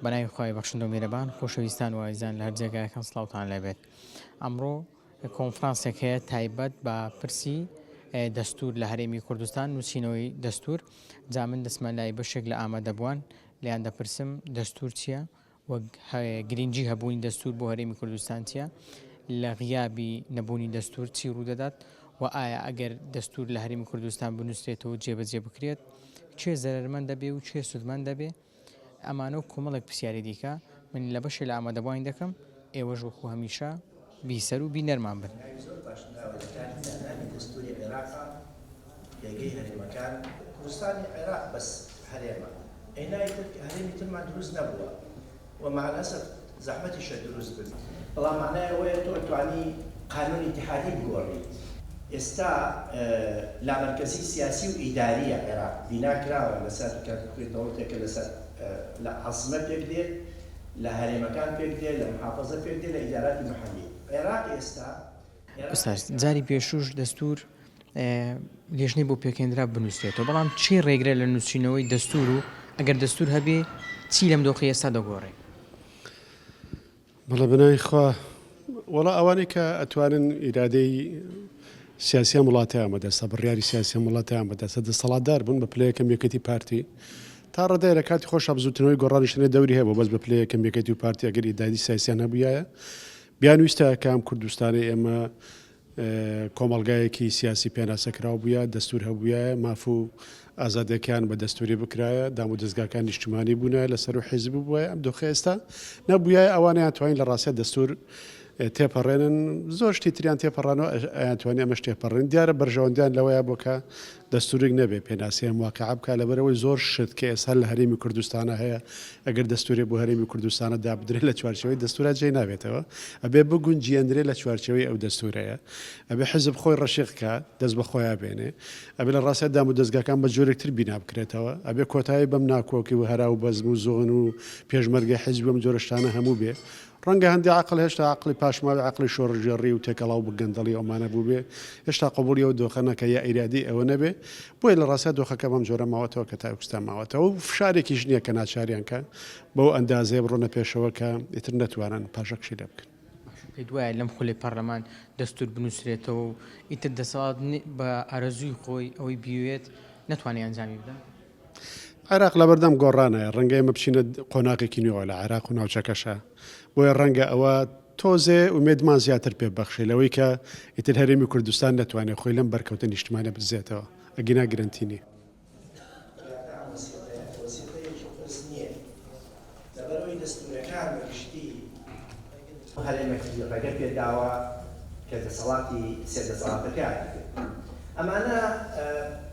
بەناوی خوای بەخشندە و میرەبان خۆشەویستان و ئازیزان لە هەر جێگایەکان سڵاوتان لێبێت ئەمڕۆ کۆنفرانسێک هەیە تایبەت بە پرسی دەستور لە هەرێمی کوردستان نووسینەوەی دەستور جا من دەچمە لای بەشێک لە ئامادەبووان لێیان دەپرسم دەستور چییە و گرنگی هەبوونی دەستور بۆ هەرێمی کوردستان چییە لە غیابی نەبوونی دەستور چی ڕوودەدات و ئایا ئەگەر دەستور لە هەرێمی کوردستان بنووسرێتەوە جێبەجێ بکرێت کێ زەرەرمەند دەبێ و کێ سوودمەند دەبێ ئەمانە و کۆمەڵێک پرسیاری دیکە من لە بەشێ لە ئامادەبووانی دەکەم، ئێوەش وەکو هەمیشە بیسەر و بینەرمان بن. ناوی زۆر باش نراوە لە کاتی دانانی دەستوری عێراقا پێگەی هەرێمەکان. کوردستانی عێراق بەس هەرێمە ئەی ناوی تر هەرێمی ترمان دروست نەبووە و مع الاسف زەحمەتیشە دروست بن. بەڵام مەعنای ئەوەیە تۆ ئەتوانی قانونی ئیتیحادی بگۆڕیت. ئێستا لامەرکەزی سیاسی و ئیداریە عێراق بینا کراوە لەسەر کە دەوڵەتێکە لەسەر لە عاسمە پێک دێت، لە هەرێمەکان پێک دێت، لە محافەزە پێک دێت، لە ئیداراتی مەحەلی. عێراق ئێستا. ئوستاز جاری پێشووش دەستوور لێژنەی بۆ پێکهێنرا بنووسرێتەوە، بەڵام چی ڕێگرە لە نووسینەوەی دەستوور و ئەگەر دەستوور هەبێ چی لەم دۆخەی ئێستا دەگۆڕێ؟ بەڵێ بەناوی خوا وەڵا ئەوانەی کە ئەتوانن ئیرادەی سیاسی ئەم وڵاتەیان بەدەستە بڕیاری سیاسی ئەم وڵاتەیان بەدەستە دەسەڵاتدار بوون بە پلەی یەکەم یەکێتی پارتی تا ڕادەیە لە کاتی خۆشا بزوتنەوەی گۆڕانیش تەنێ دەوری هەبوو بەس بە پلەی یەکەم یەکێتی و پارتی ئەگەر ئیرادەی سیاسیان هەبوویایە بیانویستایە کە ئەم کوردستانەی ئێمە کۆمەڵگایەکی سیاسی پێناسەکراو بوویە، دەستوور هەبوویایە، ماف و ئازادیەکان بە دەستووری بکرایە، دامودەزگاکان نیشتمانی بوونایە، لە سەروو حیزب ببوایە، ئەم دۆخە ئێستا نەبوویایە، ئەوانەیان توانی لە ڕاستیا دەستوور تێپەڕێنن، زۆر شتی تریان تێپەڕانەوە ئەیانتوانی ئەمەش تێپەڕێنن، دیارە بەرژەوەندیان لەوەیا بووە کە دەستوورێک نەبێ پێناسەی ئەم واقیعە بکا، لەبەرئەوەی زۆر شت کە ئێستا لە هەرێمی کوردستانا هەیە ئەگەر دەستوورێ بۆ هەرێمی کوردستانە دابدرێ لە چوارچێوەی دەستوورا جێی نابێتەوە، ئەبێ بگونجێندرێ لە چوارچێوەی ئەو دەستوورەیە. ئەبێ حیزب خۆی ڕەشیق کا، دەست بە خۆیا بێنێ. ئەبێ لە ڕاستیا دامودەزگاکان بە جۆرێک تر بینا بکرێتەوە. ئەبێ کۆتایی بەم ناکۆکی و هەرا و بەزم و زۆن و پێشمەرگەی حیزبی و ئەم جۆرە شتانە هەموو بێ. ڕەنگە هەندێ عەقڵ هێشتا عەقڵی پاشماوەی عەقڵی شۆڕشگێڕی و تێکەڵاو بە گەندەڵی ئەومانە بووبێ، هێشتا قبوڵی ئەو دۆخە نەکا یا ئیرادەی ئەوە نەبێ. بۆیە لە ڕاستیا دۆخەکە بەم جۆرە ماوەتەوە کە تا ئێستا ماوەتەوە و فشارێکیش نییە کە ناچاریان کە بەو ئەندازەیە بڕۆنە پێشەوە کە ئیتر نەتوانن پاشەکشەی لێ بکەن. باشە پێت وایە لەم خولەی پەرلەمان دەستور بنوسرێتەوە و ئیتر دەسەڵات بە ئارەزووی خۆی ئەوەی بیەوێت نەتوانێت ئەنجامی بدات؟ عێراق لەبەردەم گۆڕانە، ڕەنگە ئێمە بچینە قۆناغێکی نوێوە لە عێراق و ناوچەکەشا، بۆیە ڕەنگە ئەوە تۆزێ ئومێدمان زیاتر پێ ببەخشێ لەوەی کە ئیتر هەرێمی کوردستان نەتوانێ خۆی لەم بەرکەوتە نیشتمانە بدزێتەوە، ئەگینا گرەنتی نییە. دیارە ئەم وەسیقەیە وەسیقەیەکی قورس نییە، لەبەرئەوەی دەستوورەکان بە گشتی هەرێمەکی ڕێگە پێداوە کە دەسەڵاتی سێ دەسەڵاتەکەیان هەبێت. ئەمانە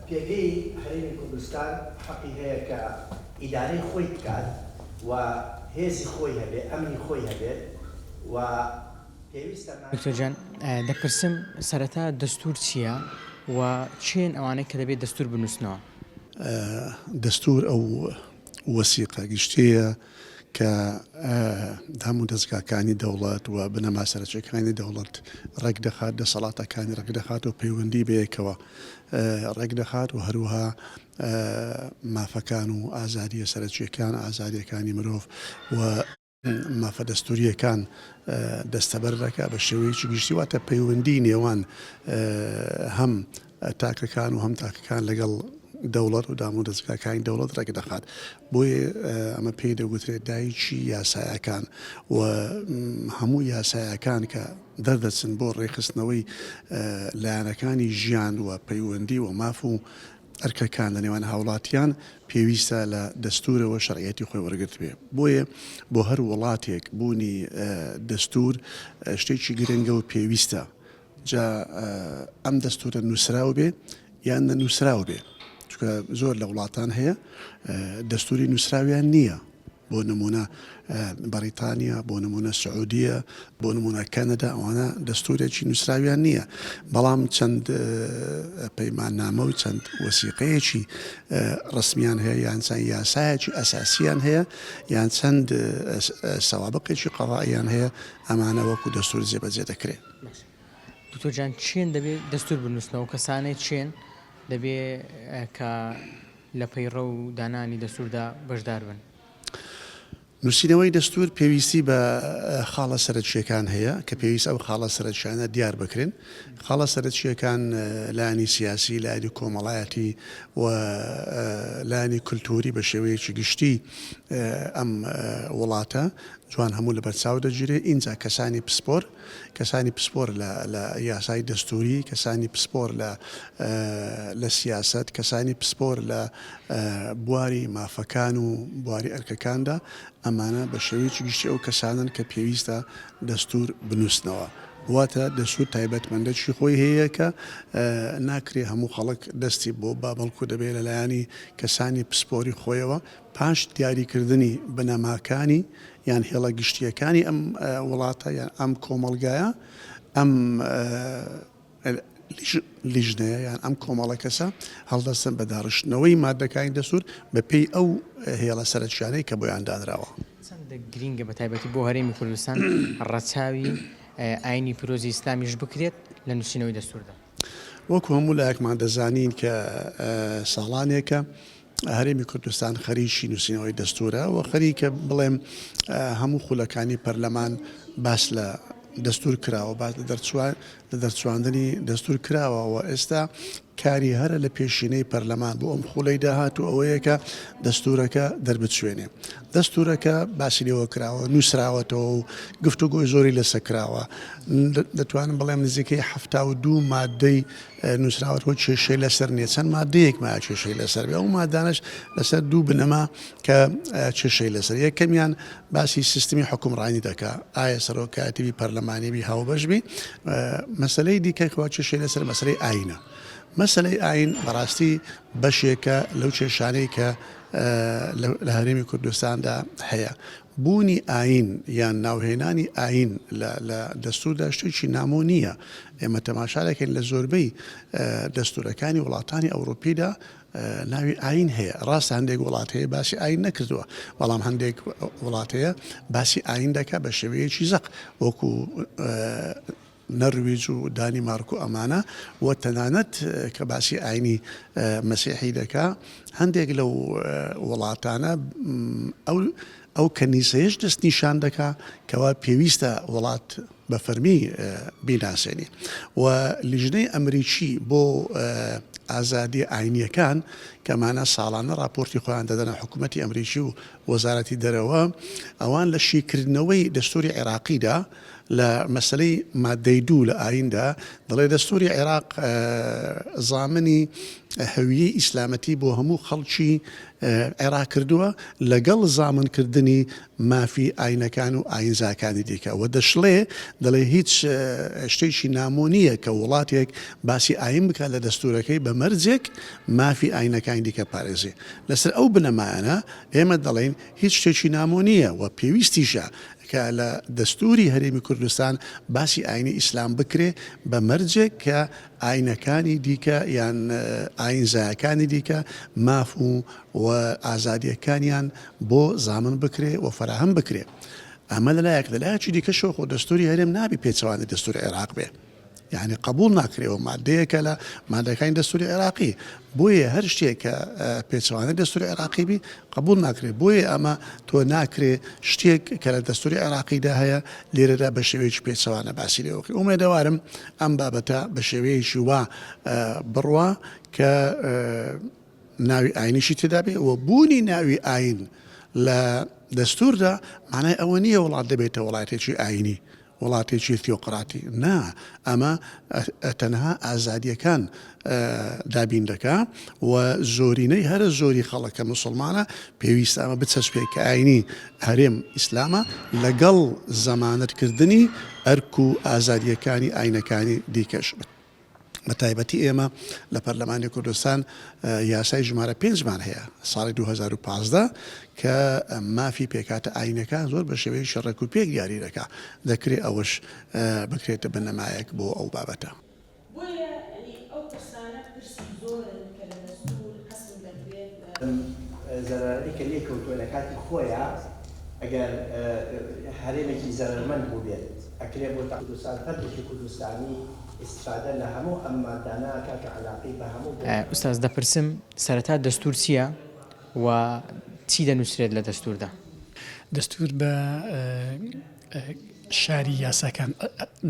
پێگەی هەرێمی کوردستان حەقی هەیە کە ئیدارەی خۆی بکات و هێزی خۆی هەبێت، ئەمنی خۆی هەبێت و پێویستە دکتۆر گیان دەپرسم سەرەتا دەستوور چییە و کێن ئەوانەی کە دەبێت دەستوور بنووسنەوە؟ دەستوور ئەو وەسیقە گشتییە کە دامودەزگاکانی دەوڵەت و بنەما سەرەکییەکانی دەوڵەت ڕێکدەخات، دەسەڵاتەکانی ڕێکدەخات و پەیوەندی بەیەکەوە ڕێکدەخات و هەروەها مافەکان و ئازادییە سەرەکییەکان، ئازادییەکانی مرۆڤ و مافە دەستوورییەکان دەستەبەر دەکات بە شێوەیەکی گشتی، واتە پەیوەندی نێوان هەم تاکەکان و هەم تاکەکان لەگەڵ دەوڵەت و دامودەزگاکانی دەوڵەت ڕێکدەخات. بۆیە ئەمە پێی دەگوترێت دایکی یاسایەکان و هەموو یاسایەکان کە دەردەچن بۆ ڕێکخستنەوەی لایەنەکانی ژیان و پەیوەندی و ماف و ئەرکەکان لە نێوان هاوڵاتیان پێویستە لە دەستوورەوە شەرعیەتی خۆی وەرگرتبێ. بۆیە بۆ هەر وڵاتێک بوونی دەستوور شتێکی گرنگە و پێویستە. جا ئەم دەستوورە نووسراو بێ یان نەنووسراو بێ، چونکە زۆر لە وڵاتان هەیە دەستووری نووسراویان نییە. بۆ نموونە بەڕیتانیا، بۆ نموونە سعودیە، بۆ نموونە کەنەدا، ئەوانە دەستوورێکی نووسراویان نییە، بەڵام چەند پەیماننامە و چەند وەسیقەیەکی ڕەسمیان هەیە یان چەند یاسایەکی ئەساسیان هەیە یان چەند سەوابقێکی قەزائیان هەیە، ئەمانە وەکو دەستوور جێبەجێ دەکرێن. دکتۆر جان کێن دەبێ دەستوور بنووسنەوە؟ کەسانێک کێن دەبێ کە لە پەیڕەو و دانانی دەستووردا بەشدار بن؟ نووسینەوەی دەستوور پێویستی بە خاڵە سەرەکییەکان هەیە کە پێویستە ئەو خاڵە سەرەکیانە دیار بکرێن. خاڵە سەرەکییەکان لایەنی سیاسی، لایەنی کۆمەڵایەتی و لایەنی کولتووری بە شێوەیەکی گشتی ئەم وڵاتە جوان هەموو لەبەرچاو دەگیرێ. ئینجا کەسانی پسپۆر، کەسانی پسپۆر لە لە یاسای دەستووری، کەسانی پسپۆر لە لە سیاسەت، کەسانی پسپۆر لە بواری مافەکان و بواری ئەرکەکاندا، ئەمانە بە شێوەیەکی گشتی ئەو کەسانەن کە پێویستە دەستوور بنووسنەوە. واتە دەستوور تایبەتمەندەکی خۆی هەیە کە ناکرێ هەموو خەڵک دەستی بۆ با، بەڵکو دەبێ لە لایەنی کەسانی پسپۆری خۆیەوە پاش دیاریکردنی بنەماکانی یان هێڵە گشتییەکانی ئەم وڵاتە یان ئەم کۆمەڵگایە، ئەم لیژنەیە یان ئەم کۆمەڵە کەسە هەڵدەستن بە داڕشتنەوەی ماددەکانی دەستوور بە پێی ئەو هێڵە سەرەکییانەی کە بۆیان دانراوە. چەندە گرینگە بە تایبەتی بۆ هەرێمی کوردستان ڕەچاوی ئایینی پیرۆزی ئیسلامیش بکرێت لە نووسینەوەی دەستووردا؟ وەکو هەموو لایەکمان دەزانین کە ساڵانێکە هەرێمی کوردستان خەریکی نووسینەوەی دەستوورە و خەریکە بڵێم هەموو خولەکانی پەرلەمان باس لە دەستور کراوە باس لە دەرچوان لە دەرچواندنی دەستور کراوە و ئێستا کاری هەرە لە پێشینەی پەرلەمان بۆ ئەم خولەی داهاتوو ئەوەیە کە دەستورەکە دەربچوێنێ دەستورەکە باسی لێوە کراوە نووسراوەتەوە و گفتوگۆی زۆری لەسەر کراوە دەتوانم بڵێم نزیکەی 72 مادەی نووسراوەتەوە کێشەی لەسەر نییە چەند مادەیەک مایە کێشەی لەسەر بێ ئەو مادانەش لەسەر دوو بنەما کە کێشەی لەسەر یەکەمیان باسی سیستمی حکومڕانی دەکا ئایا سەرۆکایەتی بی پەرلەمانی بی هاوبەش بی مەسلەی دیکە کەوا کێشەی لەسەر مەسلەی ئاینە مەسلەی ئاین بەڕاستی بەشێکە لەو کێشانەی کە لە هەرێمی کوردستاندا هەیە بوونی ئایین یان ناوهێنانی ئایین لە لە دەستووردا شتێکی نامۆ نییە. ئێمە تەماشا دەکەین لە زۆربەی دەستوورەکانی وڵاتانی ئەوڕوپیدا ناوی ئایین هەیە. ڕاستە هەندێک وڵات هەیە باسی ئایین نەکردووە، بەڵام هەندێک وڵات هەیە باسی ئایین دەکات بە شێوەیەکی زەق وەکوو نەرویج و دانیمارک و ئەمانە و تەنانەت کە باسی ئاینی مەسیحی دەکا هەندێک لەو وڵاتانە ئەو ئەو کەنیسەیەش دەستنیشان دەکا کەوا پێویستە وڵات بە فەرمی بیناسێنی و لیژنەی ئەمریکی بۆ ئازادی ئاینیەکان کەمانە ساڵانە راپۆرتی خۆیان دەدەنە حکوومەتی ئەمریکی و وەزارەتی دەرەوە ئەوان لە شیکردنەوەی دەستوری عێراقیدا لە مەسەلەی مادەی دوو لە ئاییندا دەڵێ دەستووری عێراق زامنی هەویەی ئیسلامەتی بۆ هەموو خەڵکی عێراق کردووە لەگەڵ زامنکردنی مافی ئاینەکان و ئاینزاکانی دیکە و دەشڵێ دەڵێ هیچ شتێکی نامۆ نییە کە وڵاتێک باسی ئاین بکات لە دەستوورەکەی بە مەرجێک مافی ئاینەکانی دیکە پارێزێ لەسەر ئەو بنەمایانە ئێمە دەڵێین هیچ شتێکی نامۆ نییە و پێویستیشە کە لە دەستووری هەرێمی کوردستان باسی ئاینی ئیسلام بکرێ بە مەرجێک کە ئاینەکانی دیکە یان ئاینزایەکانی دیکە ماف و و ئازادییەکانیان بۆ زامن بکرێ و فەراهەم بکرێ. ئەمە لە لایەک، لە لایەکی دیکەشەوە خۆ دەستووری هەرێم نابی پێچەوانەی دەستووری عێراق بێ. یانی قبوڵ ناکرێ و مادەیەکە لە مادەکانی دەستوری عێراقی بۆیە هەر شتێک کە پێچەوانەی دەستوری عێراقی بی قبوڵ ناکرێ بۆیە ئەمە تۆ ناکرێ شتێک کە لە دەستوری عێراقیدا هەیە لێرەدا بە شێوەیەکی پێچەوانە باسی لێوەکەی ئومێدەوارم ئەم بابەتە بە شێوەیەکی وا بڕوا کە ناوی ئاینیشی تێدا بێ و بوونی ناوی ئاین لە دەستوردا مانای ئەوە نییە وڵات دەبێتە وڵاتێکی ئاینی وڵاتێکی تیۆقراتی نا، ئەمە تەنها ئازادییەکان دابین دەکا و زۆرینەی هەرە زۆری خەڵک کە موسڵمانە پێویستە ئەمە بچەسپێ کە ئاینی هەرێم ئیسلامە لەگەڵ زەمانەتکردنی ئەرک و ئازادییەکانی ئاینەکانی دیکەش. بە تایبەتی ئێمە لە پەرلەمانی کوردستان یاسای ژمارە پێنجمان هەیە ساڵی 2015 کە مافی پێکهاتە ئاینەکان زۆر بە شێوەیەکی ڕێک و پێک دیاری دەکا دەکرێ ئەوەش بکرێتە بنەمایەک بۆ ئەو بابەتە. بۆیە یانی ئەو پرسانە پرسی زۆرن کە لە دەستوور قەسم دەکرێت لە. ئەم زەرەرەی کە لێ کەوتووە لە کاتی خۆیا ئەگەر هەرێمێکی زەرەرمەند بووبێت ئەکرێ بۆ کوردستان فەردێکی کوردستانی ئیستفادە لە هەموو ئەم مادانە ئەکا کە عەلاقەی بە هەموو بۆ. ئوستاز دەپرسم سەرەتا دەستوور چییە و چی دەنووسرێت لە دەستووردا؟ دەستوور بە شاری یاساکان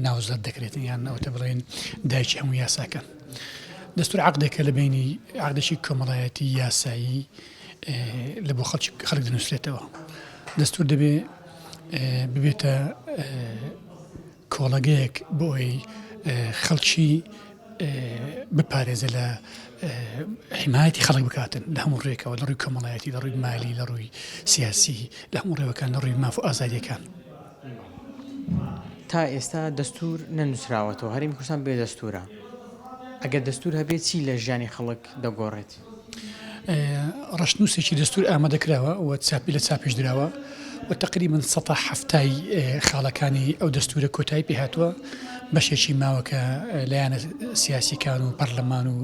ناوزەد دەکرێتن یان ئەوتە بڵێن دایکی هەموو یاساکان. دەستور عقدێکە لە بینی عقدێکی کۆمەڵایەتی یاسایی لە بۆ خەڵکی خەڵک دەنووسرێتەوە. دەستور دەبێ ببێتە کۆڵەگەیەک بۆ ئەوەی خەڵکی بپارێزێ لە حیمایەتی خەڵک بکاتن لە هەموو ڕێکەوە لە ڕووی کۆمەڵایەتی لە ڕووی مالی لە ڕووی سیاسی لە هەموو ڕێوەکان لە ڕووی ماف و ئازادیەکان. تا ئێستا دەستور نەنووسراوەتەوە هەرێمی کوردستان بێ دەستورە ئەگەر دەستور هەبێت چی لە ژیانی خەڵک دەگۆڕێت؟ ڕەشنووسێکی دەستوور ئامادە کراوە و چاپی لە چاپیش دراوە و تەقریبەن سەتا حەفتای خاڵەکانی ئەو دەستوورە کۆتایی پێ هاتووە، بەشێکی ماوە کە لایەنە سیاسیکان و پەرلەمان و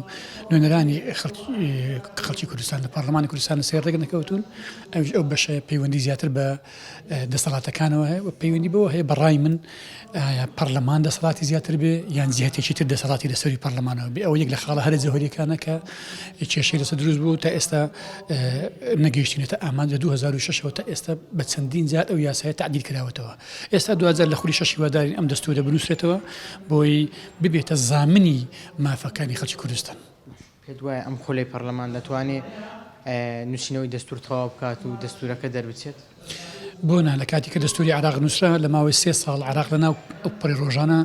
نوێنەرانی خەڵکی کوردستان لە پەرلەمانی کوردستان لەسەر ڕێک نەکەوتوون، ئەویش ئەو بەشە پەیوەندی زیاتر بە دەسەڵاتەکانەوە هەیە و پەیوەندی بەوە هەیە بە ڕای من ئایا پەرلەمان دەسەڵاتی زیاتر بێ یان جیهتێکی تر دەسەڵاتی لەسەری پەرلەمانەوە بێ ئەوە یەک لە خاڵە هەرە جەوهەریەکانە کە کێشەی لەسەر دروست بوو تا ئێستا نەگەیشتینەتە ئامانج لە 2006ەوە تا ئێستا بە چەندین جار ئەو یاسایە تعدیل کراوەتەوە ئێستا دوجار لە خولی شەش هیوادارین ئەم دەستورە بنووسرێتەوە بۆی ببێتە زامنی مافەکانی خەڵکی کوردستان. پێت وایە ئەم خولەی پەڕلەمان دەتوانێ نووسینەوەی دەستوور تەواو بکات و دەستوورەکە دەربچێت؟ بۆ نا، لە کاتی کە دەستووری عێراق نووسرا لە ماوەی سێ ساڵ عێراق لە ناو ئەوپەڕی ڕۆژانە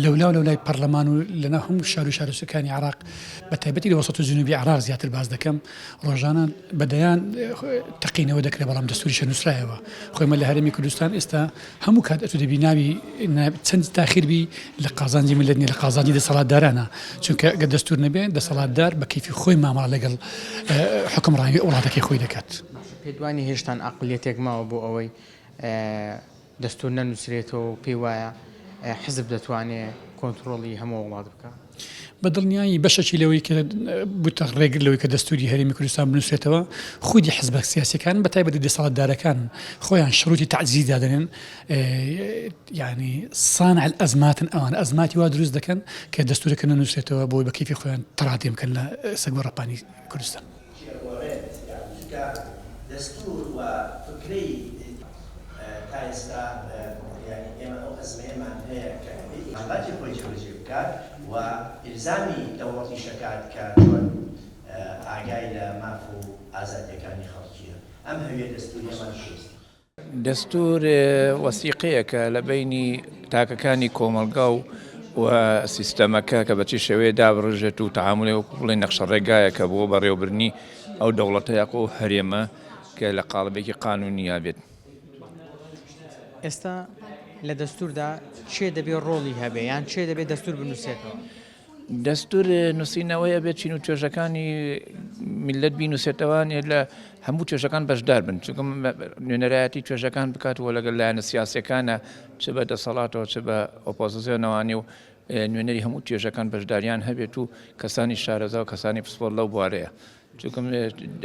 لەولاو لەولای پەڕلەمان و لە ناو هەموو شار و شارۆچکەکانی عێراق بە تایبەتی لە وەسەت و جنوبی عێراق زیاتر باس دەکەم ڕۆژانە بە دەیان تەقینەوە دەکرێت بەڵام دەستووریشە نووسرایەوە خۆ ئێمە لە هەرێمی کوردستان ئێستا هەموو کات ئەتوو دەبی ناوی چەند تاخیر بی لە قازانجی میللەت نیە لە قازانجی دەسەڵاتدارانە چونکە گەر دەستور نەبێ دەسەڵاتدار بە کەیفی خۆی مامەڵە لەگەڵ حوکمڕانی وڵاتەکەی خۆی دەکات. پێت وانیە هێشتان عەقڵیەتێک ماوە بۆ ئەوەی دەستور نەنوسرێتەوە و پێی وایە حزب دەتوانێ کۆنتڕۆڵی هەموو وڵات بکا؟ بە دڵنیایی بەشێکی لەوەی کە بووتە ڕێگر لەوەی کە دەستوری هەرێمی کوردستان بنووسرێتەوە خودی حزبە سیاسیەکان بە تایبەتی دەسەڵاتدارەکان خۆیان شروتی تەعجیزی دادەنێن یعنی صانع الازماتن ئەوان ئەزماتی وا دروست دەکەن کە دەستورەکە نەنووسرێتەوە بۆی بە کەیفی خۆیان تەڕادێ بکەن لە سەگۆڕەپانی کوردستان. ئەگۆڕێت یان چونکە دەستور و فکرەی تا ئێستا یانی ئێمە ئەو ئەزمەیەمان هەیە کە ئەبێ مافاتی خۆی جێبەجێ بکات و ئیلزامی دەوڵەتیش ئەکات کە چۆن ئاگای لە ماف و ئازادیەکانی خەڵکیە ئەم هەویە دەستوریەمان پێویستە. دەستوور وەسیقەیەکە لە بەینی تاکەکانی کۆمەڵگا و و سیستەمەکە کە بە چی شێوەیە دابڕژێت و تەعامولی وەکو بڵێن نەخشە ڕێگایەکە بۆ بەڕێوەبردنی ئەو دەوڵەتە یاخۆ ئەو هەرێمە کە لە قاڵبێکی قانوونییا بێت. ئێستا لە دەستووردا کێ دەبێ ڕۆڵی هەبێ یان کێ دەبێ دەستوور بنووسێتەوە؟ دەستور نووسینەوەی ئەبێت چین و توێژەکانی میللەت بینوسێتەوە لە هەموو توێژەکان بەشدار بن چونکە نوێنەرایەتی توێژەکان بکات و لەگەڵ لایەنە سیاسەکانە چ بە دەسەڵاتەوە چ بە ئۆپۆزیسیۆنەوانی و نوێنەری هەموو توێژەکان بەشداریان هەبێت و کەسانی شارەزا و کەسانی پسپۆر لەو بوارەیە چونکە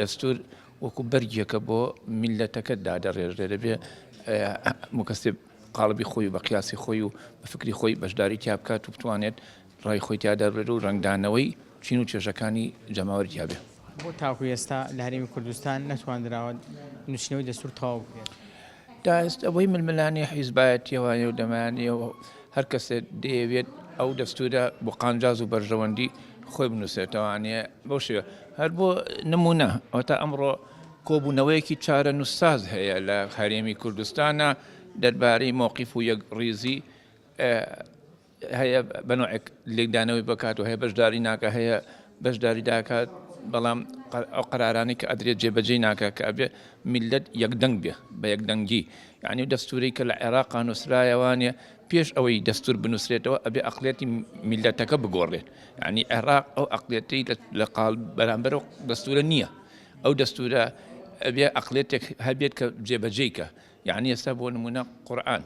دەستور وەکو بەرگێکە بۆ میللەتەکە دادەڕێژرێ دەبێ هەموو کەسێ قاڵبی خۆی و بە قیاسی خۆی و بە فکری خۆی بەشداری تیا بکات و بتوانێت ڕای خۆی تیا دەربرێت و ڕەنگدانەوەی چین و توێژەکانی جەماوەری تیا بێ. بۆ تاکو ئێستا لە هەرێمی کوردستان نەتواندراوە نووسینەوەی دەستوور تەواو بکرێت؟ تا ئێستا بەهۆی ململانێ حیزبایەتیەوە و دەمانەوە هەر کەسێک دەیەوێت ئەو دەستوورە بۆ قانجاز و بەرژەوەندی خۆی بنووسێتەوانێ بەو شێوە هەر بۆ نموونە ئەوەتا ئەمڕۆ کۆبوونەوەیەکی چارەنووسساز هەیە لە هەرێمی کوردستانە دەربارەی مەوقیف و یەکڕیزی هەیە بە نەوعێک لێکدانەوەی بکات و هەیە بەشداری ناکە هەیە بەشداری داکات بەڵام ئەو قەرارانەی کە ئەدرێت جێبەجێی ناکە کە ئەبێ میللەت یەکدەنگ بێ بە یەکدەنگی یعنی و دەستوری کە لە عێراقا نووسرایەوانێ پێش ئەوەی دەستور بنووسرێتەوە ئەبێ ئەقلێتی میللەتەکە بگۆڕێت یعنی عێراق ئەو ئەقلێتی لە قاڵ بەرامبەر و دەستورە نییە ئەو دەستورە ئەبێ ئەقلێتێک هەبێت کە جێبەجێی کە یعنی ئێستا بۆ نمونە قورئان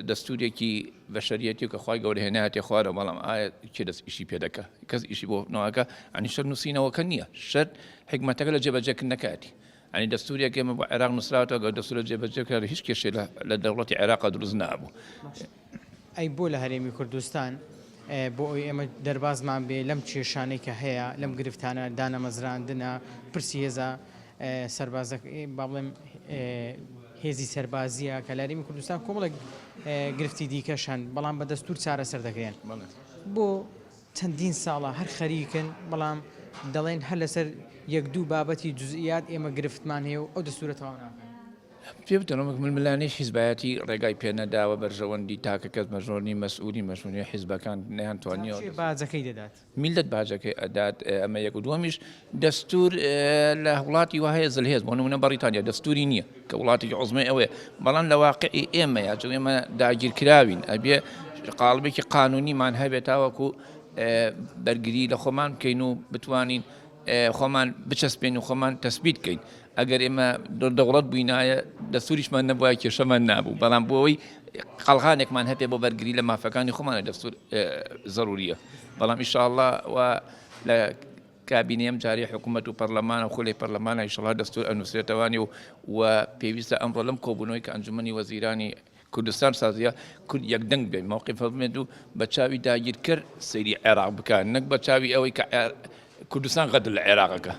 دەستورێکی بەشەریەتی کە خوای گەورە هێنایەتێ خوارەوە بەڵام ئایا کێ دەست ئیشی پێ دەکا کەس ئیشی بۆ ناکە ئەنی شەر نووسینەوەکە نییە شەر حکمەتەکە لە جێبەجێکردنەکەتی ئەنی دەستورێک ئێمە بۆ عێراق نووسراوەتەوە گەر دەستورە جێبەجێ کرا هیچ کێشەی لە دەوڵەتی عێراقا دروست نابوو. ئەی بۆ لە هەرێمی کوردستان بۆ ئەوەی ئێمە دەربازمان بێ لەم کێشانەی کە هەیە لەم گرفتانە دانەمەزراندنە پرسی هێزە سەربازە با بڵێم. هێزی سەربازییە کە لە هەرێمی کوردستان کۆمەڵێک گرفتی دیکەش هەن بەڵام بە دەستوور چارەسەر دەکرێن. بۆ چەندین ساڵە هەر خەریکن بەڵام دەڵێن هەر لەسەر یەک دوو بابەتی جوزئیات ئێمە گرفتمان هەیە و ئەو دەستوورە تەواو ناکەن. پێ بدەن وەک ململانێی حیزبایەتی ڕێگای پێ نەداوە بەرژەوەندی تاکەکەس بەرژەوەندی مەسئولین بەرژەوەندی حیزبەکان نەیانتوانیوە کێ باجەکەی دەدات؟ میللەت باجەکەی ئەدات ئەمە یەک و دووەمیش دەستور لە وڵاتی وا هەیە زلهێز بۆ نمونە بەڕیتانیا دەستوری نییە کە وڵاتێکی عوزمەی ئەوەیە بەڵام لە واقعی ئێمە یا چون ئێمە داگیرکراوین ئەبێ قاڵبێکی قانونیمان هەبێت تاوەکو بەرگری لە خۆمان بکەین و بتوانین خۆمان بچەسپێن و خۆمان تەسبیت کەین ئەگەر ئێمە دەوڵەت بووینایە دەستوریشمان نەبوایە کێشەمان نابوو بەڵام بۆ ئەوەی قەڵغانێکمان هەبێ بۆ بەرگری لە مافەکانی خۆمانە دەستور زەروریە بەڵام ئیشاءاللە و لە کابینەی ئەم جارەی حکوومەت و پەرلەمانە و خولەی پەرلەمانە ئیشەڵا دەستور ئەنووسرێتەوانی و و پێویستە ئەمڕۆ لەم کۆبوونەوەی کە ئەنجومەنی وەزیرانی کوردستان سازیە کورد یەکدەنگ بێت مەوقف هەبێت و بە چاوی داگیرکەر سەیری عێراق بکات نەک بە چاوی ئەوەی کە کوردستان غەدر لە عێراقەکە.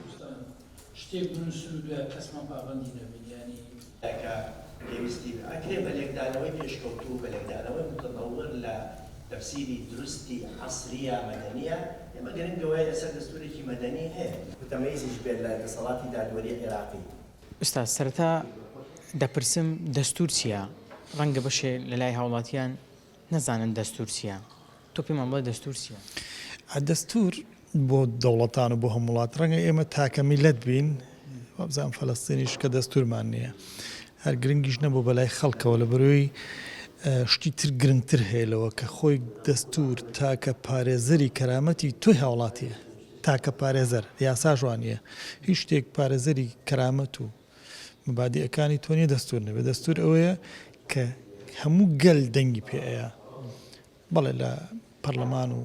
شتێک بنووسن و دوای کەسمان پابەندی نەبین یانی. کە پێویستی بە ئەکرێ بە لێکدانەوەی پێشکەوتوو، بە لێکدانەوەی متطور لە تەفسیری دروستی عەسرییە مەدەنییە، ئێمە گرنگ گەواهی لەسەر دەستوورێکی مەدەنی هەیە. متەمەیزیش بێت لە دەسەڵاتی دادوەری عێراقی. ئوستاز سەرەتا دەپرسم دەستوور چییە؟ ڕەنگە بەشێ لە لای هاوڵاتیان نەزانن دەستوور چییە؟ تۆ پێمان بڵێ دەستوور چییە؟ دەستوور بۆ دەوڵەتان و بۆ هەموو وڵات ڕەنگە ئێمە تاکە میلەت بین وابزانم فەلەستینیش کە دەستوورمان نییە هەر گرنگیش نەبوو بەلای خەڵکەوە لە بەرەوەی شتی تر گرنگتر هەیە لەوە کە خۆی دەستور تاکە پارێزەری کەرامەتی تۆی هاوڵاتیە تاکە پارێزەر یاساش وانە هیچ شتێک پارێزەری کەرامەت و مەبادیئەکانی تۆ نیە دەستور نەبێت دەستور ئەوەیە کە هەموو گەل دەنگی پێ ئەیا بەڵێ لە پەرلەمان و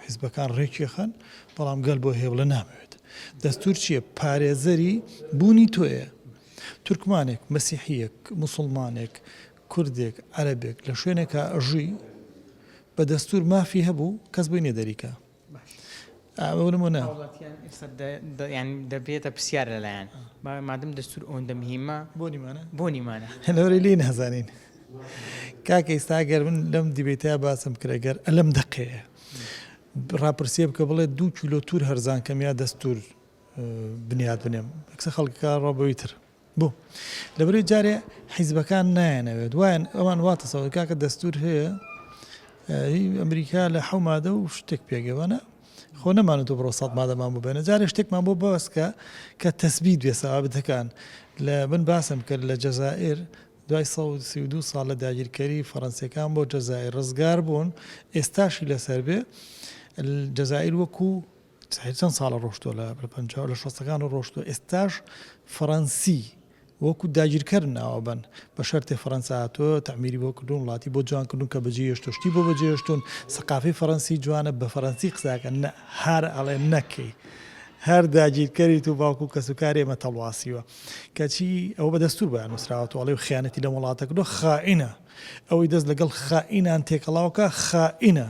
حیزبەکان ڕێکیەخەن بەڵام گەل بۆ هەیە بڵێ نامەوێت دەستور چییە پارێزەری بوونی تۆیە تورکمانێک مەسیحیەک موسڵمانێک کوردێک عەرەبێک لە شوێنێکا ئەژی بە دەستور مافی هەبوو کەس بۆی نیە دەریکا ئەوە نمونە. هاوڵاتیان ئێستا یان دەبێتە پرسیار لەلایەن مادەم دەستور ئەوەندە مهمە بۆ نیمانە بۆ نیمانە لەوەی لێی نازانین کاکە ئیستا گەر من لەم دیبەیتە باسم کرد گەر ئەلەم دەقەیە ڕاپرسیە بکە بڵێ دوو کیلۆ تور هەرزان کەم یا دەستور بنیات بنێم ئەکسە خەڵکەکە ڕۆ بەوی تر بۆ لەبەرەی جارێ حیزبەکان نایەنەوێت وایان ئەوان وا تەسەوەر کاکە دەستور هەیە ئەمریکا لە حەو مادە و شتێک پێگەوەنە خۆ نەمان تۆ بڕۆ سەد مادەمان بۆ بێنە جارێ شتێکمان بۆ بەسکە کە تەسبیت بێ سەوابتەکان لە من باسم کرد لە جەزائیر دوای 132 ساڵ لە داگیرکەری فەڕەنسیەکان بۆ جەزائیر ڕزگار بوون ئێستاشی لەسەر بێ جەزائیر وەکو چەند ساڵە ڕۆشتووە لە پەنجا لە شەستەکان ڕۆشتووە ئێستاش فەڕەنسی وەکو داگیرکەر ناوە بن بە شەرتێ فەڕەنسا هاتووە تەعمیری بۆ کردوون وڵاتی بۆ جوان کردوون کە بەجێ هێشتووە شتی بۆ بەجێ هێشتوون سەقافەی فەڕەنسی جوانە بە فەڕەنسی قساکەن نە هەر ئەڵێ نەکەی هەر داگیرکەریت و باوک و کەسوکاری ئێمە تەڵواسیوە کەچی ئەوە بە دەستور بۆیان نووسراوە تۆ ئەڵێ و خیانەتی لەم وڵاتە کردووە خائینە ئەوەی دەست لەگەڵ خائینان تێکەڵاوکە خائینە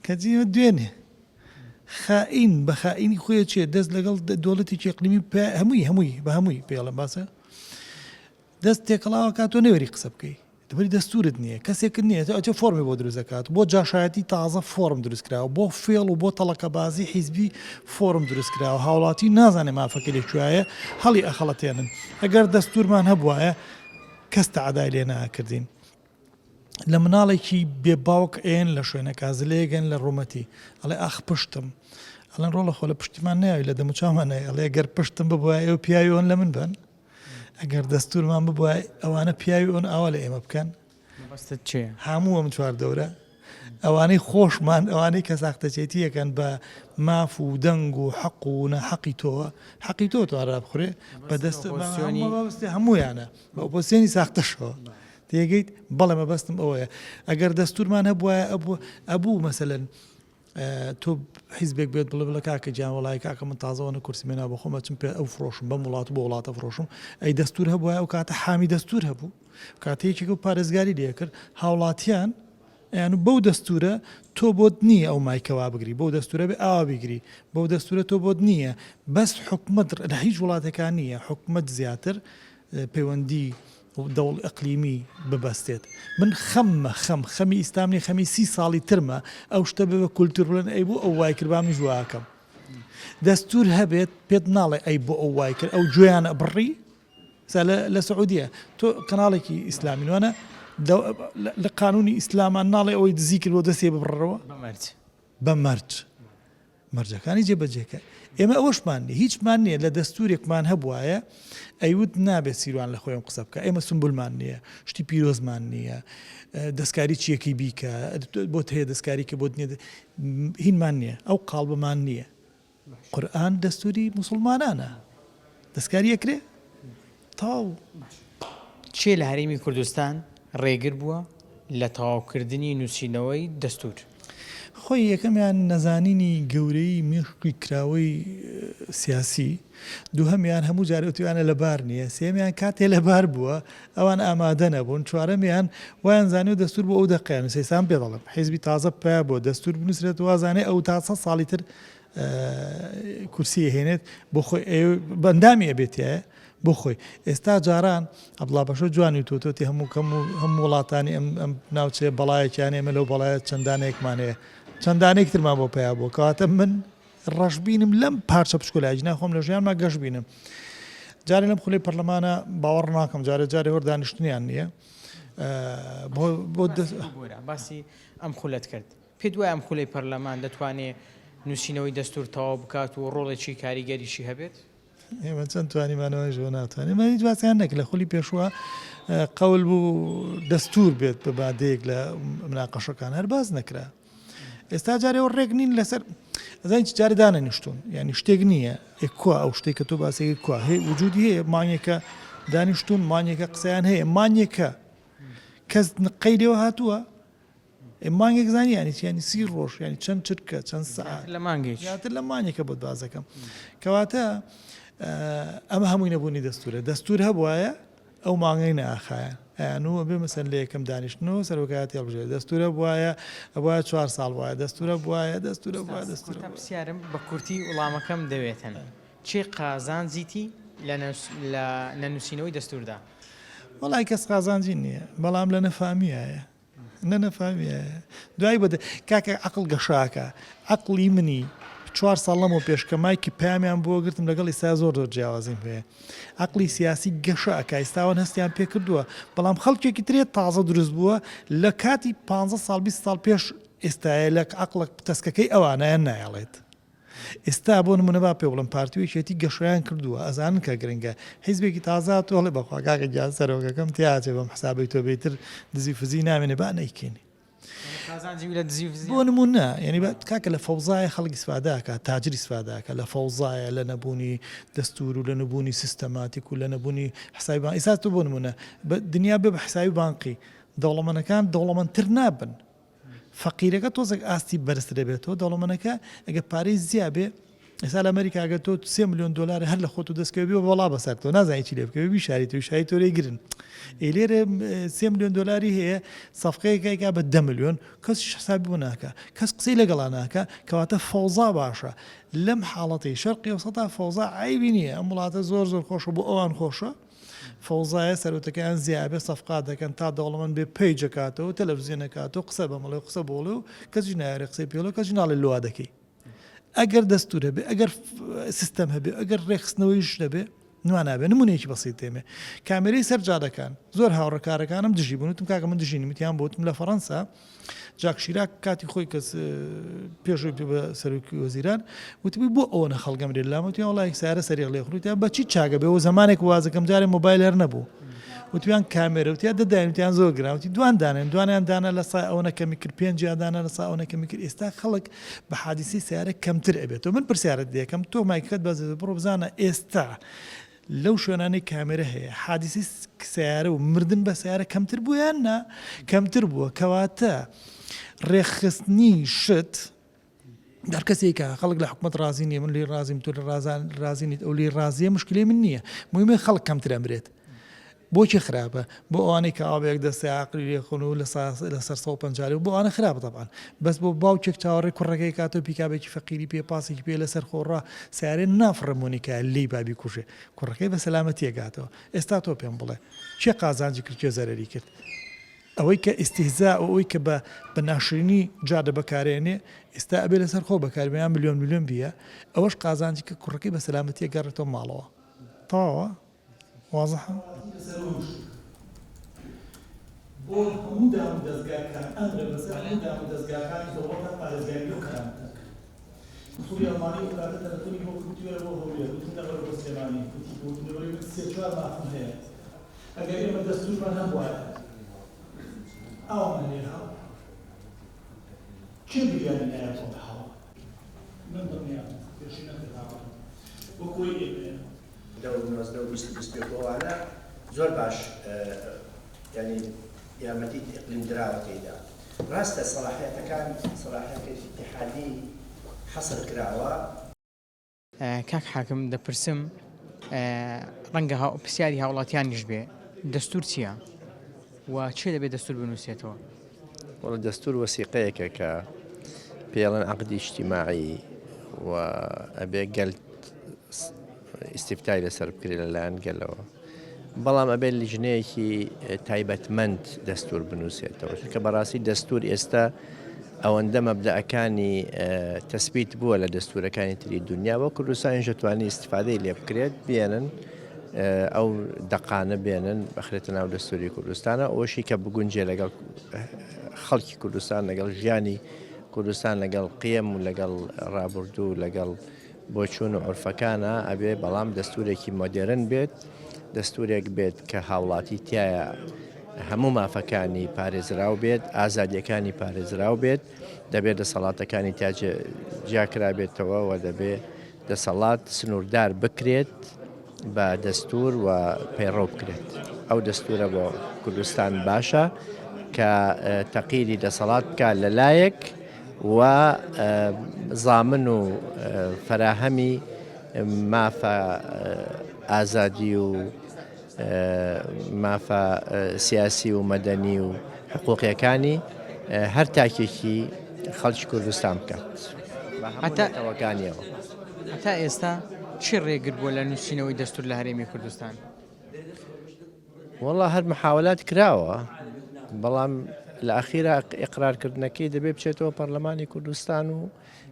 کەچی دوێنێ خائین بە خائینی خۆی ئەچێ دەست لەگەڵ دۆڵەتێکی ئەقلیمی هەمووی هەمووی بە هەمووی پێڵم باسە دەست تێکەڵاوە کات تۆ نەوێری قسە بکەی دەبەری دەستورت نییە کەسێکت نییە تۆ ئەچێ فۆرمی بۆ دروست دەکات بۆ جاشایەتی تازە فۆرم دروست کراوە بۆ فێڵ و بۆ تەڵەکەبازی حیزبی فۆرم دروست کراوە هاوڵاتی نازانێ مافەکەی لە کوێیە هەڵی ئەخەڵەتێنن ئەگەر دەستورمان هەبوایە کەس تەعدای لێ ناکردین لە مناڵێکی بێ باوک ئێن لە شوێنەکە زلەیەگەن لە ڕوومەتی ئەڵێ ئاخ پشتم ئەڵێن ڕۆڵە خۆ لە پشتیمان ناوی لە دەموچاومان ناوی ئەڵێ گەر پشتم ببوایە ئێوە پیاوی ئەون لە من بن ئەگەر دەستورمان ببوایە ئەوانە پیاوی ئەون ئاوا لە ئێمە بکەن مەبەستت چییە؟ هەموو ئەم چواردەورە ئەوانەی خۆشمان ئەوانەی کە ساختەچێتیەکەن بە ماف و دەنگ و حەق و ناحەقی تۆوە حەقی تۆ توانرا بخورێ بەدەست هەموویانە بە ئۆپۆزسیۆنی ساختەشەوە تێگەیت؟ بەڵێ مەبەستم ئەوەیە ئەگەر دەستورمان هەبوایە ئەبوو ئەبوو مەسەلەن تۆ حیزبێک بێت بڵێ بڵێ کاکە گیان وەڵای کاکە من تازە وەنە کورسی مێنا بۆ خۆم ئەچم پێ ئەو فرۆشم بەم وڵات بۆ وڵاتە فرۆشم ئەی دەستور هەبوایە ئەو کاتە حامی دەستور هەبوو کاتە یەکێک و پارێزگاری لێکرد هاوڵاتیان یان بەو دەستورە تۆ بۆت نییە ئەو مایکەوا بگری بەو دەستورە بێ ئاوا بیگری بەو دەستورە تۆ بۆت نییە بەس حکومت لە هیچ وڵاتێکان نییە حکومت زیاتر پەیوەندی. دەوڵ ئەقلیمی ببەستێت من خەممە خەم خەمی ئیستام نیە خەمی سی ساڵی ترمە ئەو شتە بێ بە کولتور بڵێن ئەی بۆ ئەو وای کرد با منیش واکەم دەستور هەبێت پێت ناڵێ ئەی بۆ ئەو وای کرد ئەو گوێیان ئەبڕی لە سعودیە تۆ کەناڵێکی ئیسلامی وانە لە قانونی ئیسلامان ناڵێ ئەوەی دزی کرد بۆ دەستێ ببڕەوە بەمەرج بە مەرج مەرجەکانی جێبەجێکە. ئێمە ئەوەشمان نیە، هیچمان نیە، لە دەستورێکمان هەبوایە ئەیوت نابێت سیروان لە خۆی ئەم قسە بکا، ئێمە سونبولمان نیە، شتی پیرۆزمان نیە، دەستکاری چیەکەی بیکە، بۆت هەیە دەستکاری کە بۆت نیە، هینمان نیە، ئەو قاڵبەمان نیە. قورئان دەستوری موسڵمانانە، دەستکاری ئەکرێ؟ تەواو. کێ لە هەرێمی کوردستان ڕێگر بووە لە تەواوکردنی نووسینەوەی دەستوور؟ خۆی یەکەمیان نەزانینی گەورەیی مێشکی کراوەی سیاسی، دووهەمیان هەموو جارێ وتویانە لەبار نییە، سێیەمیان کاتێ لەبار بووە ئەوان ئامادە نەبوون، چوارەمیان وایان زانیوە دەستوور بۆ ئەو دەقەیان نووسێ، ئێستا من پێ دەڵێم حیزبی تازە پەیا بووە دەستوور بنووسرێت وازانێ ئەو تا سەد ساڵی تر کورسی ئەهێنێت بۆ خۆی بەندامی ئەبێت تایە بۆ خۆی ئێستا جاران عەبدوڵا بەشۆ جوانی وتووە هەموو کەم و هەموو وڵاتانی ئەم ئەم ناوچەیە بەڵایەکیان ئێمە لەو بەڵایە چەندانێکمان هەیە چەندانێک ترمان بۆ پیا بووە کەواتە من ڕەشبینم لەم پارچە بچکۆلایجنا خۆم لە ژیانما گەشبینم جارێ لەم خولەی پەرلەمانە باوەڕ ناکەم جارێ جارێ هۆر دانیشتنیان نییە بۆ بۆ باسی ئەم خولەت کرد پێت وایە ئەم خولەی پەرلەمان دەتوانێ نووسینەوەی دەستوور تەواو بکات و ڕۆڵێکی کاریگەریشی هەبێت؟ ئێمە چەند توانیمان ئەوەیش بۆ ناتوانین. ئێمە هیچ باسیان نەکرد لە خولی پێشووە قەول بوو دەستوور بێت بە مادەیەک لە مناقەشەکان هەر باس نەکرا. ئێستا جارێ و ڕێک نین لەسەر ئەزانی چ جارێ دانەنیشتوون یعنی شتێک نییە ئێ کوا ئەو شتێک کە تۆ باسێکی کوا هەیە وجودی هەیە مانگێکە دانیشتوون مانگێکە قسەیان هەیە مانگێکە کەس نقەی لێوە هاتووە ئێ مانگێک زانی یانی چی یانی سی ڕۆژ یانی چەند چرکە چەند سەعات لە مانگێک زیاتر لە مانگێکە بۆت باس دەکەم کەواتە ئەمە هەمووی نەبوونی دەستورە دەستور هەبوایە ئەو مانگەی ناخایە ئەیان و بێ مەسەن لە یەکەم دانیشتنەوە سەرۆکایەتی هەڵبژێرێ دەستورە بوایە ئەبوایە چوار ساڵ بوایە دەستورە بوایە دەستورە بوایە دەستورە کورتە پرسیارم بە کورتی وڵامەکەم دەوێتن چێ قازانجیتی لە نەنووسینەوەی دەستوردا؟ وەڵای کەس قازانجی نییە بەڵام لە نەفامیایە نە نەفامیایە دوای بە کاکە عەقڵ گەشاکە عەقڵی منی چوار ساڵ لەمەو پێش کە مایکی پەیامیان بۆ گرتم لەگەڵ ئیستا زۆر زۆر جیاوازیم هەیە عەقڵی سیاسی گەشە ئەکا ئیستاوان هەستیان پێ کردووە بەڵام خەڵکێکی ترێ تازە دروست بووە لە کاتی پ ساڵ 20 ساڵ پێش ئێستایە لە عەقڵە تەسکەکەی ئەوانیان نایەڵێت ئێستا بۆ نمونە با پێ بڵێم پارتی و یەکێتی گەشەیان کردووە ئەزانن کە گرنگە حیزبێکی تازە هاتووە ئەڵێ بەخوا کاکە گیان سەرۆکەکەم تیاچێ بەم حسابەی تۆ بێتر دزی فزی نامێنێ با نەیکەین بۆ نمونە یعنی با کاکە لە فەوزایە خەڵک ئیسفادە ئەکا تاجر ئیسفادە ئەکا لە فەوزایە لە نەبوونی دەستور و لە نەبوونی سیستەماتیک و لە نەبوونی حسابی بانقی ئێستا تۆ بۆ نمونە دنیا بێ بە حسابی بانقی دەوڵەمەنەکان دەوڵەمەندتر نابن فەقیرەکە تۆزێک ئاستی بەرزتر دەبێتەوە، دەوڵەمەنەکە ئەگەر پارەی زیا بێ، ئێستا لە ئەمریکا ئەگەر تۆ سێ ملیۆن دۆلار هەر لە خۆت و دەست کەوێ بێ وەڵا بەسەرتەوە نازانی چی لێ بکەوێ بیشاریتەوە شاری تۆ لێ گرن ئێ لێرە سێ ملیۆن دۆلاری هەیە سەفقەیەک ئەیکا بە دە ملیۆن کەسیش حسابی بۆ ناکا کەس قسەی لەگەڵا ناکا کەواتە فەوزا باشە لەم حاڵەتەی شەرقی ئەوسەتا فەوزا عەیبی نییە ئەم وڵاتە زۆر زۆر خۆشە بۆ ئەوان خۆشە فەوزایە سەروەتەکەیان زیابێ سەفقات دەکەن تا دەوڵەمەند بێ پەیج ئەکاتەوە تەلەفزیۆن ئەکاتەوە قسە بەمەڵێ و قسە بۆڵێ و کەسیش نایەرێ قسەی پێڵێ و کەسیش ناڵێ لۆ وا دەکەی ئەگەر دەستور هەبێ ئەگەر سیستەم هەبێ ئەگەر ڕێکخستنەوەیش نەبێ نوا نابێ نمونەیەکی بەسیت دێمێ کامێرەی سەر جادەکان زۆر هاوڕێکارەکانم دژی بوون وتم کاکە من دژی نیم وتیان بۆ وتم لە فەڕەنسا جاک شیراک کاتی خۆی کەس پێشووی پێ بە سەرۆکی وەزیران وتبووی بۆ ئەوەنە خەڵک ئەمرێت لام وتیان وەڵا یەک سیارە سەریق لێ خوڕی بەچی چاکە بێ و زەمانێک وازەکەم جارێ مۆبایل هەر نەبوو وتیان کامێرە وتیان دەداین وتیان زۆر گران وتی دوان دانێن دوانیان دانا لە سای ئەوەنە کەمی کرد پێنجیان دانا لە سای ئەوەنە کەمی کرد ئێستا خەڵک بە حادیسەی سیارە کەمتر ئەبێتەوە من پرسیارت دەکەم تۆ مایکەکەت بەس بڕۆ بزانە ئێستا لەو شوێنانەی کامێرە هەیە حادیسەی سەیارە و مردن بە سەیارە کەمتر بووە یان نا؟ کەمتر بووە کەواتە ڕێکخستنی شت هەر کەسێکە خەڵک لە حکومەت ڕازی نییە من لێی ڕازیم تۆ لە ڕازان ڕازی نیت ئەو لێی ڕازیە مشکلەی من نییە مهمە خەڵک کەمتر ئەمرێت. بۆ کێ خراپە؟ بۆ ئەوانەی کە ئاوا بە یەک دەستەی عەقڵی لێ خۆن و لەسەر 150 لێ بۆ ئەوانە خراپە تەبعەن. بەس بۆ باوکێک چاوەڕێی کوڕەکەی کاتەوە پیکابێکی فەقیری پێ پاسێکی پێ لەسەر خۆڕا سەیارەی نافڕێ مۆنیکایە لێی با بیکوژێ کوڕەکەی بە سەلامەتی ئەگاتەوە. ئێستا تۆ پێم بڵێ کێ قازانجی کرد کێ زەرەری کرد؟ ئەوەی کە ئیستیهزا و ئەوەی کە بە بە ناشرینی جادە بەکارێنێ ئێستا ئەبێ لەسەر خۆ بەکاربێ یان ملیۆن ملیۆن بیە ئەوەش قازانجی کە کوڕەکەی بە سەلامەتی ئەگەڕێتەوە ماڵەوە تەواوە وازحە؟ بۆ هەموو دام و دەزگاکان ئەمرە بەسەر هەموو دام و دەزگاکانی دەوڵەتا پارێزگاری لەو کەرامەتە بکەن. قونسوڵی ئەڵمانی ئەو کاتە تەلەفۆنی بۆ کرد وتی وەرە بۆ هەولێر وتم نەوەرە بۆ سلێمانی وتی بۆ وتم لەبەرئەوەی من سێ چوار مافم هەیە ئەگەر ئێمە دەستوورمان هەبوایە ئاوامان لێ هات کێ بریاری نایە بۆ ئەم حاڵە؟ من دڵنیام پێشی نەکرداوە وەک ئەوەی ئێمەیە. دە و 19 و 20 و 21 ئەوانە زۆر باش یانی یارمەتی ئیقلیم دراوە تێیدا. ڕاستە سەڵاحیەتەکان سەڵاحیەتی ئیتیحادی حەسر کراوە. کاک حاکم دەپرسم ڕەنگە پرسیاری هاوڵاتیانیش بێ دەستور چییە و چێ دەبێ دەستور بنووسێتەوە؟ وەڵا دەستور وەسیقەیەکە کە پێڵەن عەقدی ئیجتیماعی و ئەبێ گەل ئیستیفتای لەسەر بکرێت لەلایەن گەلەوە. بەڵام ئەبێت لیژنەیەکی تایبەتمەند دەستور بنووسێتەوە چونکە بەڕاستی دەستور ئێستا ئەوەندە مەبدەکانی تەسبیت بووە لە دەستورەکانی تری دنیا وە کوردستانیش دەتوانێت ئیستفادەی لێ بکرێت بێنن ئەو دەقانە بێنن بەخرێتە ناو دەستوری کوردستانە ئەوەشی کە بگونجێ لەگەڵ خەڵکی کوردستان لەگەڵ ژیانی کوردستان لەگەڵ قیەم و لەگەڵ ڕابردوو لەگەڵ بۆچوون و عورفەکانە ئەبێ بەڵام دەستورێکی مۆدێرن بێت، دەستورێک بێت کە هاوڵاتی تیایا هەموو مافەکانی پارێزراو بێت، ئازادیەکانی پارێزراو بێت، دەبێت دەسەڵاتەکانی تیا جیاکرابێتەوە و دەبێ دەسەڵات سنووردار بکرێت بە دەستور و پەیڕەو بکرێت. ئەو دەستورە بۆ کوردستان باشە کە تەقیری دەسەڵات بکات لە لایەک، و زامن و فەراهەمی مافە ئازادی و مافە سیاسی و مەدەنی و حقوقیەکانی هەر تاکێکی خەڵکی کوردستان بکات هەتەوەکانیەوە. هەتا ئێستا چی ڕێگر بووە لە نووسینەوەی دەستور لە هەرێمی کوردستان؟ وەڵا هەر محاولات کراوە بەڵام لە ئەخیرا ئیقرارکردنەکەی دەبێ بچێتەوە پەرلەمانی کوردستان و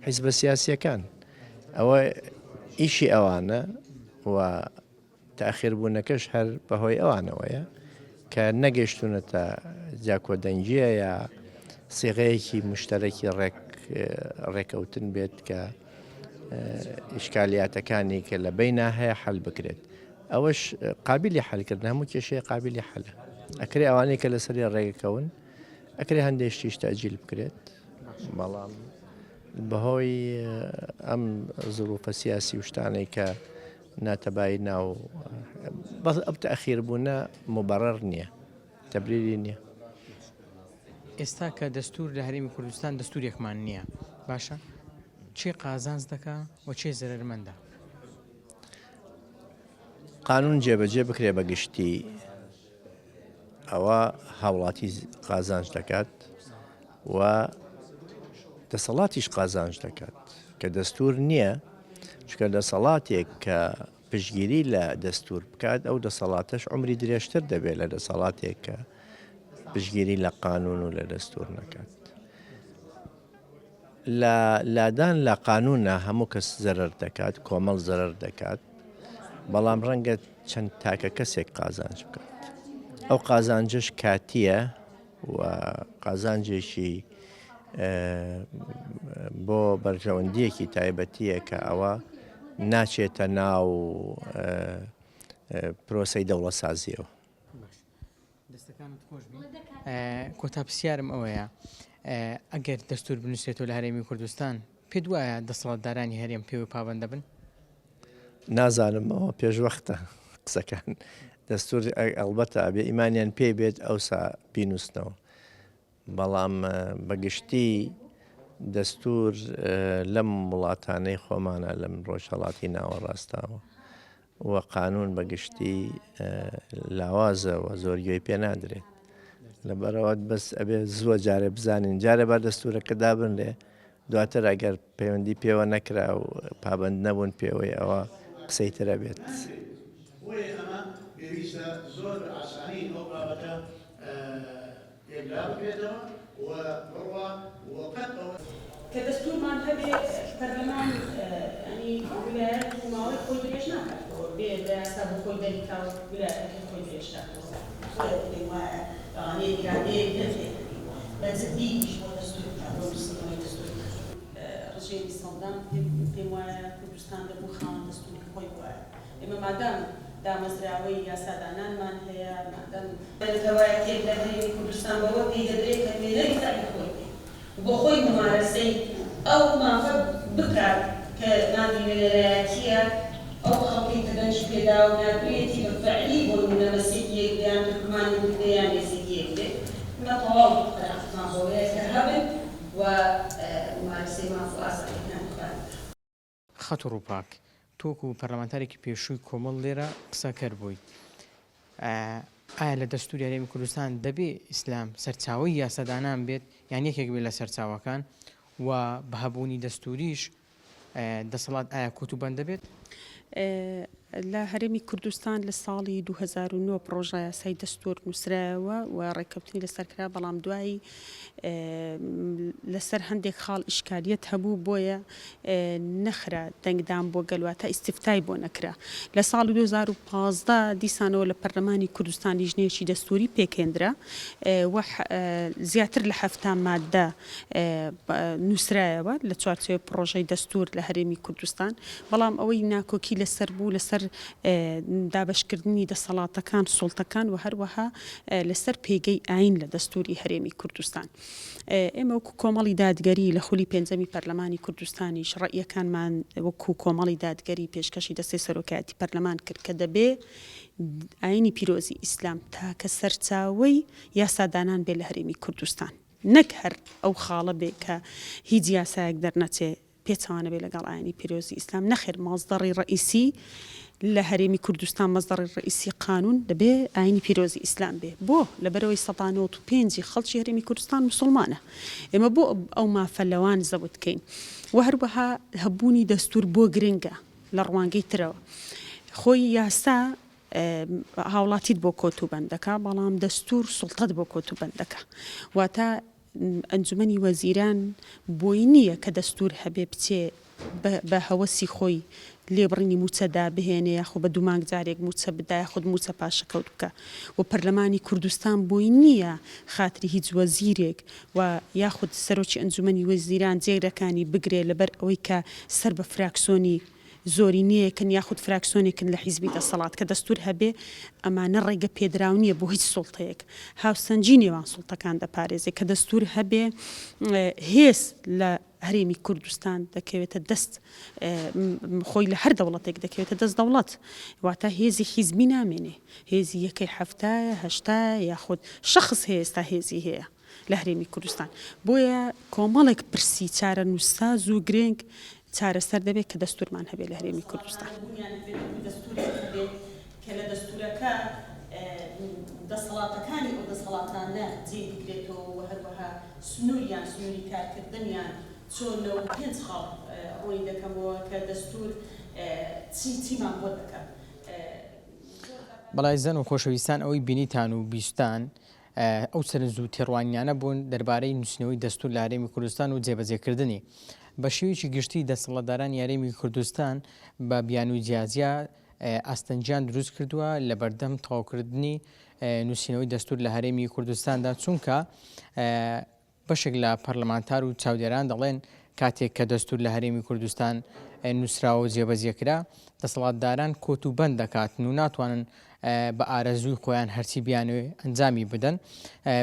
حیزبە سیاسیەکان ئەوە ئیشی ئەوانە و تاخیربوونەکەش هەر بەهۆی ئەوانەوەیە کە نەگەشتونەتە جاکۆدەنگیە یا سیغەیەکی مشتەرەکی ڕێک ڕێکەوتن بێت کە ئیشکالیاتەکانی کە لە بەینا هەیە حل بکرێت ئەوەش قابیلی حەلکردنە هەموو کێشەیە قابیلی حەلە ئەکرێ ئەوانەی کە لەسەری ڕێگەکەون ئەکرێ هەندێک شتیش تەجیل بکرێت بەڵام بەهۆی ئەم زروفە سیاسی و شتانەی کە ناتەبایی ناو بەس ئەو تەخیر بوونە مبەڕەر نییە تەبریری نییە. ئێستا کە دەستور لە هەرێمی کوردستان دەستورێکمان نییە باشە چێ قازانج دەکا و چێ زەرەرمەندە؟ قانون جێبەجێ بکرێ بە گشتی ئەوە هاوڵاتی قازانج دەکات و دەسەڵاتیش قازانج دەکات کە دەستور نییە چکە دەسەڵاتێک کە پشگیری لە دەستور بکات ئەو دەسەڵاتەش عمری درێژتر دەبێت لە دەسەڵاتێک کە پشگیری لە قانون و لە دەستور نەکات. لە لادان لە قانوونە هەموو کەس زەرەر دەکات، کۆمەڵ زەرەر دەکات، بەڵام ڕەنگە چەند تاکە کەسێک قازانج بکات. ئەو قازانجەش کاتییە و قازانجێکی بۆ بەرژەوەندییەکی تایبەتییە کە ئەوە ناچێتە ناو پرۆسەی دەوڵەتسازییەوە. دەستەکانت خۆش بی کۆتا پرسیارم ئەوەیە ئەگەر دەستور بنووسێتەوە لە هەرێمی کوردستان پێت وایە دەسەڵاتدارانی هەرێم پێوەی پابەند دەبن؟ نازانم ئەوە پێشوەختە قسەکان دەستور ئەڵبەتە ئەبێ ئیمانیان پێی بێت ئەوسا بینووسنەوە بەڵام بەگشتی دەستور لەم وڵاتانەی خۆمانە لەم ڕۆژهەڵاتی ناوەڕاستاوە. و قانون بە گشتی لاوازە و زۆر گوێی پێ نادرێت. لەبەرئەوە بەس ئەبێ زووە جارێ بزانین جارێ با دەستوورەکە دابنرێ دواتر ئەگەر پەیوەندی پێوە نەکرا و پابەند نەبوون پێوەی ئەوە قسەی تر ئەبێت. بۆیە ئەمە پێویستە زۆر بە ئاسانی ئەو بابەتە یەکلا بکرێتەوە و بڕوا و قەت ئەوە. کە دەستوورمان هەبێ پەرلەمان یانی ویلایەت و ماوەی خۆی درێژ ناکاتەوە بێ بە یاسا بۆ خۆی دەریکا و ویلایەتەکەی خۆی درێژ کاتەوە. بۆیە پێم وایە لەوانەیە ئیرادەیەک نەبێ بە جدی ئیش بۆ دەستوور بکات بۆ نووسینەوەی دەستوور بکات. ڕژێمی سەدام پێم وایە کوردستان دەبوو خاوەن دەستووری خۆی بوایە. ئێمە مادام دامەزراوەی یاسادانانمان هەیە، مادام. نەتەوایەتییەک لە هەرێمی کوردستان بەوە پێی دەدرێ کە نوێنەری فەعلی خۆی بێ و بۆ خۆی مومارەسەی ئەو مافە بکات کە مافی نوێنەرایەتییە، ئەو خەڵکەی کە دەنگی پێ داوە و ناردوویەتی بە فەعلی بۆ نموونە مەسیحییەک بێ یان تورکمانێک بێ یان ئێزیدییەک بێ، ئێمە تەواو قەناعەتمان بەوەیە کە هەبن و مومارەسەی ماف و ئازادییەکانی خۆیان بکەن. خاتوو ڕووپاک، تۆ وەکوو پەرلەمانتارێکی پێشووی کۆمەڵ لێرە قسەکەر بووی. ئایا لە دەستووری هەرێمی کوردستان دەبێ ئیسلام سەرچاوەی یاسادانان بێت یان یەکێک بێت لە سەرچاوەکان و بە هەبوونی دەستووریش دەسەڵات ئایا کۆت و بەند دەبێت؟ لە هەرێمی کوردستان لە ساڵی 2009 پڕۆژەیاسای دەستوور نووسرایەوە و ڕێککەوتنی لەسەر کرا، بەڵام دوایی لەسەر هەندێک خاڵ ئیشکالیەت هەبوو بۆیە نەخرا دەنگدان بۆ گەل واتە ئیستفتای بۆ نەکرا. لە ساڵی 2015 دیسانەوە لە پەرلەمانی کوردستان لیژنەیەکی دەستووری پێکهێندرا و زیاتر لە 70 مادە نووسرایەوە لە چوارچێوەی پڕۆژەی دەستوور لە هەرێمی کوردستان، بەڵام ئەوەی ناکۆکی لەسەر بوو لەسەر دابەشکردنی دەسەڵاتەکان، سوڵتەکان و هەروەها لەسەر پێگەی ئایین لە دەستووری هەرێمی کوردستان. ئێمە وەکو کۆمەڵی دادگەری لە خولی پێنجەمی پەرلەمانی کوردستانیش ڕەئیەکانمان وەکو کۆمەڵی دادگەری پێشکەشی دەستەی سەرۆکایەتی پەرلەمان کرد کە دەبێ ئایینی پیرۆزی ئیسلام تاکە سەرچاوەی یاسادانان بێ لە هەرێمی کوردستان. نەک هەر ئەو خاڵە بێ کە هیچ یاسایەک دەرنەچێ پێچەوانە بێ لەگەڵ ئاینی پیرۆزی ئیسلام، نەخێر مەسدەڕی ڕەئیسی لە هەرێمی کوردستان مەسدەڕی ڕەئیسی قانون دەبێ ئاینی پیرۆزی ئیسلام بێ، بۆ؟ لەبەرئەوەی سەدا 95 ی خەڵکی هەرێمی کوردستان موسوڵمانە، ئێمە بۆ ئەو مافە لەوان زەوت کەین؟ وە هەروەها هەبوونی دەستوور بۆ گرنگە لە ڕوانگەی ترەوە خۆی یاسا هاوڵاتیت بۆ کۆت و بەند دەکا، بەڵام دەستوور سوڵتەت بۆ کۆت و بەند دەکا. واتە ئەنجومەنی وەزیران بۆی نییە کە دەستوور هەبێ بچێ بە هەوەسی خۆی لێبڕینی مووچە دابهێنێ یاخۆ بە دوو مانگ جارێک مووچە بدا یاخود مووچە پاشەکەوت بکا و پەرلەمانی کوردستان بۆی نییە خاتری هیچ وەزیرێک و یاخود سەرۆکی ئەنجومەنی وەزیران جێگرەکانی بگرێ لەبەر ئەوەی کە سەر بە فراکسۆنی زۆرینەیەکن یاخود فراکسۆنێکن لە حیزبی دەسەڵات کە دەستور هەبێ ئەمانە ڕێگە پێدراو نیە بۆ هیچ سوڵتەیەک هاوسەنگی نێوان سوڵتەکان دەپارێزێ کە دەستور هەبێ هێز لە هەرێمی کوردستان دەکەوێتە دەست خۆی لە هەر دەوڵەتێک دەکەوێتە دەست دەوڵەت واتە هێزی حیزبی نامێنێ هێزی یەکەی حەفتایە هەشتایە یاخود شەخس هەیە ئێستا هێزی هەیە. لە هەرێمی کوردستان. بۆیە کۆمەڵێک پرسی چارەنووسساز و گرنگ چارەسەر دەبێت کە دەستوورمان هەبێت لە هەرێمی کوردستان. بوونیان هەبێت وەکو دەستوورێک هەبێت کە لە دەستوورەکە دەسەڵاتەکانی ئەو دەسەڵاتانە جێی بگرێتەوە و هەروەها سنووریان، سنووری کارکردنیان چۆنە و پێنج خاڵ ڕوونی دەکەمەوە کە دەستوور چی چیمان بۆ دەکات. بەڵێ ئازیزان و خۆشەویستان ئەوەی بینیتان و بیستتان ئەو سەرنج و تێڕوانینانە بوون دەربارەی نووسینەوەی دەستوور لە هەرێمی کوردستان و جێبەجێکردنی. بە شێوەیەکی گشتی دەسەڵاتدارانی هەرێمی کوردستان بە بیانووی جیاجیا ئاستەنگیان دروست کردووە لە بەردەم تەواوکردنی نووسینەوەی دەستوور لە هەرێمی کوردستاندا چونکە بەشێک لە پەرلەمانتار و چاودێران دەڵێن، کاتێک کە دەستوور لە هەرێمی کوردستان نووسراوە و جێبەجێ کرا، دەسەڵاتداران کۆت و بەند دەکاتن و ناتوانن بە ئارەزووی خۆیان هەرچی بیانەوێ ئەنجامی بدەن.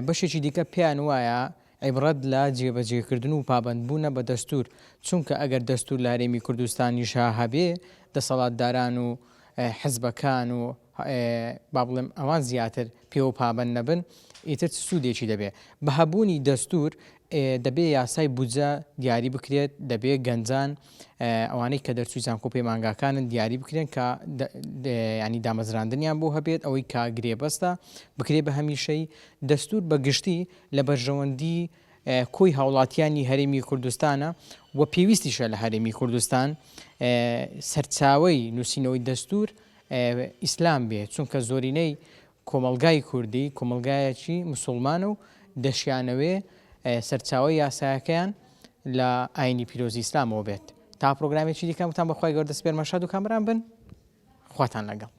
بەشێکی دیکە پێیان وایە عیبرەت لە جێبەجێکردن و پابەندبوونە بە دەستوور، چونکە ئەگەر دەستوور لە هەرێمی کوردستانیش هەبێ، دەسەڵاتداران و حزبەکان و با بڵێم ئەوان زیاتر پێوە پابەند نەبن. ئیتر چ سوودێکی دەبێ؟ بە هەبوونی دەستوور دەبێ یاسای بودجە دیاری بکرێت، دەبێ گەنجان ئەوانەی کە دەرچووی زانکۆ پەیمانگاکانن دیاری بکرێن کە ینی دامەزراندنیان بۆ هەبێت، ئەوەی کە گرێبەستە بکرێ بە هەمیشەی. دەستوور بە گشتی لە بەرژەوەندی کۆی هاوڵاتیانی هەرێمی کوردستانە و پێویستیشە لە هەرێمی کوردستان سەرچاوەی نووسینەوەی دەستوور ئیسلام بێ، چونکە زۆرینەی کۆمەڵگای کوردی کۆمەڵگایەکی مسوڵمانە و دەشیانەوێ سەرچاوەی یاسایەکەیان لە ئاینی پیرۆزی ئیسلامەوە بێت. تا پرۆگرامێکی دیکە وتان بەخوای گەورە دەسپێرمە شاد و کامەران بن خواتان لەگەڵ.